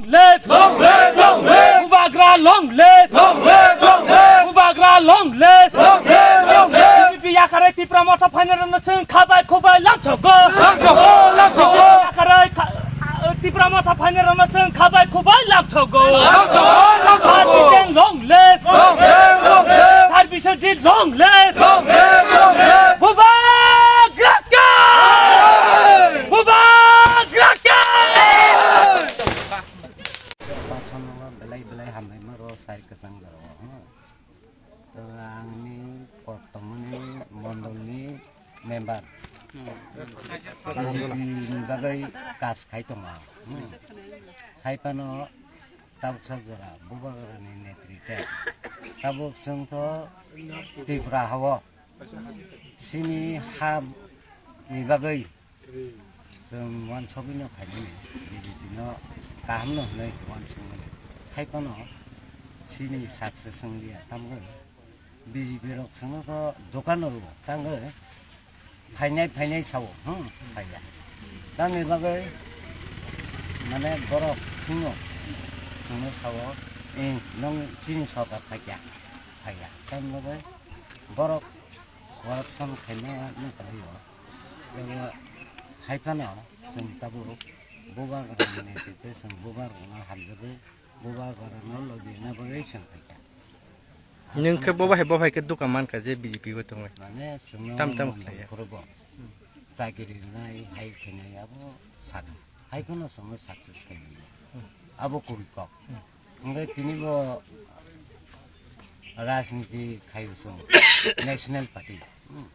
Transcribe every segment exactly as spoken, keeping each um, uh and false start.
Live! Long live, long live! Bubagra long live! Long live, long live! Bubagra long live! Long live, long live! B J P yakarwi Tipra Motha phainairokno chwng khabai khubai lamsogo! Lamsogo, lamsogo! Yakarwi kha-, Tipra Motha phainairokno chwng khabai khubai lamsogo! Lamsogo, lamsogo! Party ten long live! Long live, long live! Sir Biswajit long live! Long live, long live! Bubagra khe! Bubagra khe! Personal belai belai hambai ma ro sai kwchang jora o, hmm. To ang ni koktong ni mondol ni member. B J P ni bagwi kas khai tongo, hmm. Khai phano tabuk sak jora Bubagra ni netrite. Tabuk chwng to Tripura hao chini ha ni bagwi chwng uansugwi no khaimani, B J P no kaham no hwnwi uansukmani. Hai phano chini success wng liya, tamgwi B J P rok chwngno to dokan no rwo, tangwi phainai phainai sao, hmm, phaiya. Tamni bagwi mane borok chwngno, chwngno sao, "Eh, nwng chini sorkar phaikya, phaiya." Tamni bagwi borok corruption khaima nukhlaio. Abo hai phano chwng tabuk Bubagra ni netrite chwng Bubagra no hamjagwi Bubagra no logi rwna bagwi chwng phaikha. Nwng khe bo bahai bo hai khe duka mankha je B J P o tongwi. Mane chwngno Tam tam mondol khlaiya. Khorogo chakiri rwnai hai khainai abo sakha. Hai phano chwngno success khainai. Abo kubui kok. Hwnkhe tini bo rajniti khaio chwng National Party. Hmm.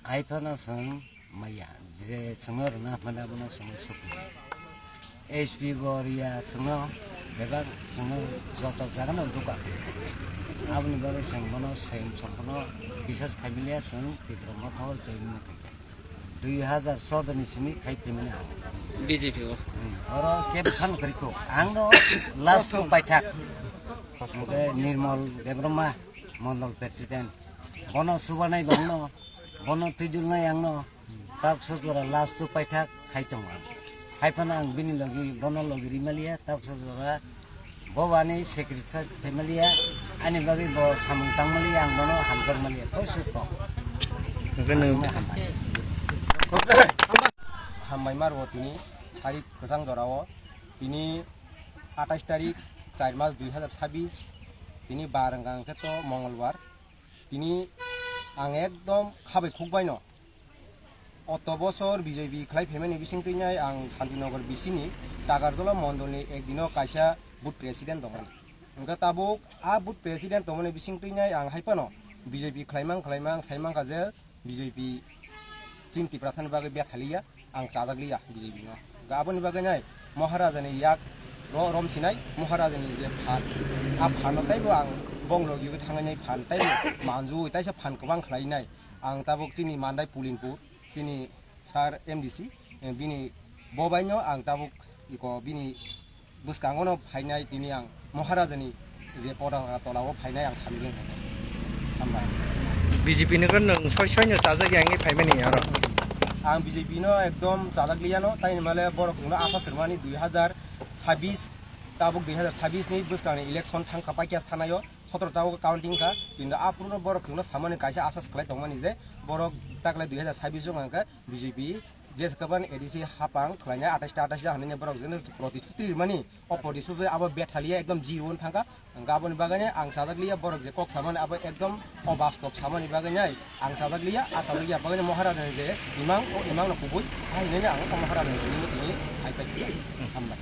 Hai phano chwng maya, je chwngno rwna hwnmani abono chwngno sukli. S P bo riya chwngno, bebak chwngno joto jagano duka. Aboni bagwi chwng bono swing chwng bono bisas khaimiliya chwng Tipra Motha o join wngna thangkha. Dui hazar choudo ni simi khai phaimani ang. B J P o. Hmm, oro kebo phano kwrwi kho. Ang no last o paithak. Hwnkhe Nirmal Debbarma, Mondol President. Bono subanai bangno, bono twidulnai angno, tak sojora last o paithak khai tongo ang. Hai phano ang bini logi, bono logi rimaliya, tak sojora bo ani sacrifice khaimaliya, ani bagwi bo samung tangmaliya, ang bono hamjakmaliya, koi suk kok. Hwnkhe nwng Aswkno hambai. Hambai ma rwo tini, sari kwchang jorao, tini atais tarik, char mas dui hazar sabis, tini bar wngkha hwnkhe to Mongolbar. Tini ang ekdom khabai khukbaino. Oto bosor B J P khlai phaimani bising twinai ang Santinagar bisini Tagarjola mondolni ekdino kaisa booth president tongmani. Hwnkhe tabuk a booth president tongmani bising twinai ang hai phano B J P khlaimang khlaimang saimangkha je B J P chini Tiprasani bagwi bethaliya, ang chajakliya B J P no. Aboni bagwi nai Maharajani yak ro-, romsinai, Maharajani je phan, a phanno taibo ang bong logi thangnai phan taibo manjui taisa phan kwbang khlainai. Ang tabuk chini Mandai Pulinpur, chini Sir M D C, eh, bini bo baino ang tabuk iko bini bwskango no phainai tini ang Maharajani je Potaka tola o phainai ang samileng khainai. Hambai. B J P ni khe nwng soi soi no chajak yang wngwi phaimani aro. Ang B J P no ekdom chajak liya no, tai male borok chwngno asa swrwmani dui hazar sabis, tabuk dui hazar sabis ni bwskangni election thangkha paikya thanaio, sotoro tabuk counting kha, kintu aphuru no borok chwngno samani kaisa asa swklai tongmani je borok taklai dui hazar sabis o hwnkha khe B J P Jeswk ban A D C hapang khlainai atais ta atais ta hinwi borok jeno protistut rimani, o protistut abo bethaliya ekdom zero wng thangkha. Hwnkhe aboni bagwi ang chajak liya borok je kok samani abo ekdom obastob samani bagwi nai ang chajak liya, a chajak ya bagwi Maharajani je imang o imang no kubui hai hinwi ang o Maharajani tini tini hai pai hambai.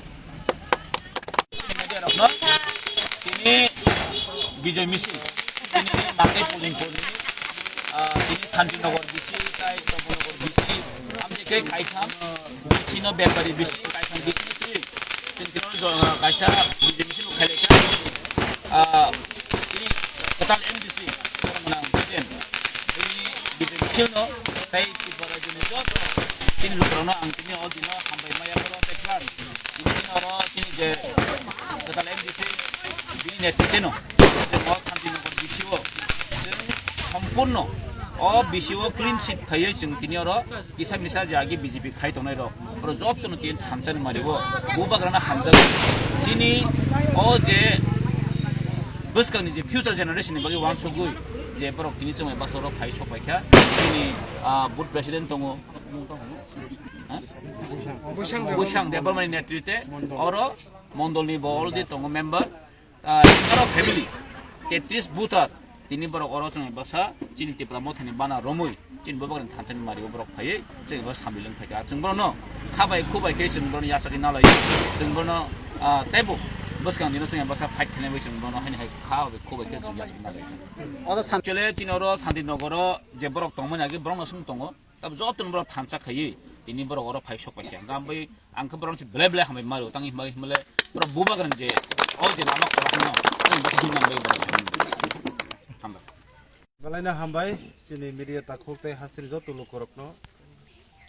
Media rokno tini Bijoy Misil, tini Mandai Pulinpurni, ah, tini Santinagar bisi, tai Topolnagar bisi, amjike kaitham bisi no Bembari bisi, kaitham bisi ni twi, tini kino jo-, kaisa Bijoy Misil khailekha, ah, tini kwtal M D C, Choromnang Biden, tini Bijoy Misil no, tai Tripura Rajyoni joto tini lukurokno ang tini o dino hambai maya phoro tei klan. Tini oro chini je kwtal M D C bini netrite no, je o Santinagar bisi o chwng sompurno o bisi o clean sheet khaiwi chwng tini oro kisa misa je agi B J P khai tongnai rok Oro jotono tin thansa ni mari o, bubagrano hamjak. Chini o je bwskangni je future generation ni bagwi wansugwi je borok tini chwngmai baksa oro phai sok paikha. Chini, ah, booth president tongo. Ha? Bwsang Debbarmani netrite oro mondolni bo already tongo member. Ah, egaroh family, tetris voter, tini borok oro chwng basa chini Tipra Mothani bana romwi, chini bubagrani thansa ni mari o borok phaiwi, chwng bo sambilwng phaikha. Chwng bono kha bai khu bai khe chwng bono yachagwi nalai, chwng bono, ah, teibo bwskang dino chwng basa fight khlainai bai chwng bono haini hai kha bai khu bai khe chwng yachagwi nalai. Oro san- Chole chini oro Santinagar o je borok tongmani agi borokno swng tongo. Tab joto ni borok thansa khaiwi, tini borok oro phai sok paisa. Hingkha bai ang khe borok se belai belai hambai maro, tang himba himle borok bubagrani je, o je lama korak no, tang basi hinang bai borok hambai. Belai no hambai, chini media takhuk tei hasteni joto lukurokno.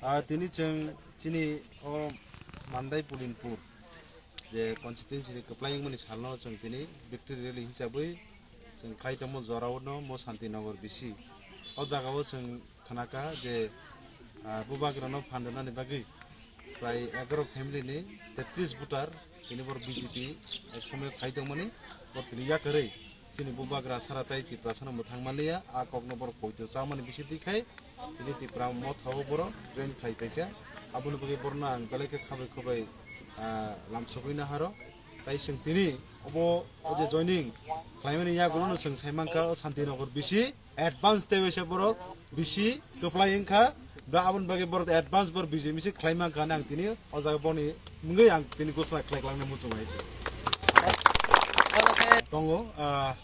Ah, tini chwng chini o Mandai Pulinpur je constituency ni kwplai wngmani salno chwng tini victory rally hisabwi chwng khai tongmo jorao no mo Santinagar bisi. O jagao chwng khnakha je, ah, bubagrano phan rwnani bagwi prai egaroh family ni tetris voter tini bor B J P ek somoy khai tongmani bor tini yakarwi chini bubagra sara tai Tiprasano mwthang manliya, a kokno bor poito chamani bisi twi khai tini Tipra Mothao boro join khai paikha. Aboni bagwi borno ang belai khe khabai khubai, ah, lamsogwi naharo. Tai chwng tini obo o je joining khlaimani yagulono chwng saimankha o Santinagar bisi advance tei waisa borok bisi kwplai wngkha, ba aboni bagwi borok advance borok B J P si khlai mankha hinwi ang tini o jaga boni mungwi ang tini gosna khlai kwlangna muchung hai se. Tongo, ah,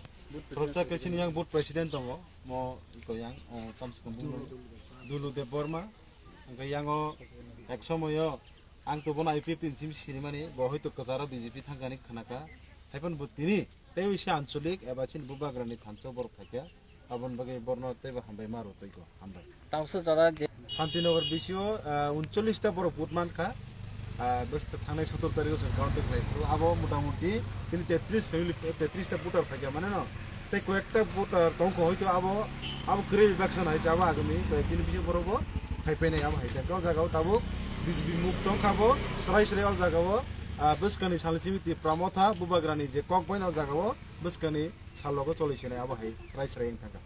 khoroksa khe chini yang board president tongo, mo ko yang, ah, kamse kam Dulu Debbarma, hingke yango ek somoyo ang to bono I P F T ni simi sinimani, bo hoito kwcharo B J P thangkani khnakha, haiphano bo tini tei wisa anchalik eba chini bubagrani thansa borok phaikha. Aboni bagwi borno teibo hambai ma rw twi ko, hambai. Tabuksa jora je Santinagar bisio, ah, uncholish ta borok vote mankha. Ah, bwswk thangnai sotor tarikh o chwng counting khlai phuru. Abo mota moti tini tetris family, tetris ta voter phaikha mane no. Tei koyekta voter tongkho hoito abo, abo kwrwi election hai se abo agami koyek din bising borok bo phai painai abo hai. Tei o jaga o tabuk B J P muk tongkha bo, srai srai o jaga o, ah, bwskangni salni simi Tipra Motha bubagrani je kok bai no o jaga o bwskangni salogo choli sinai abo hai srai srai wng thangkha.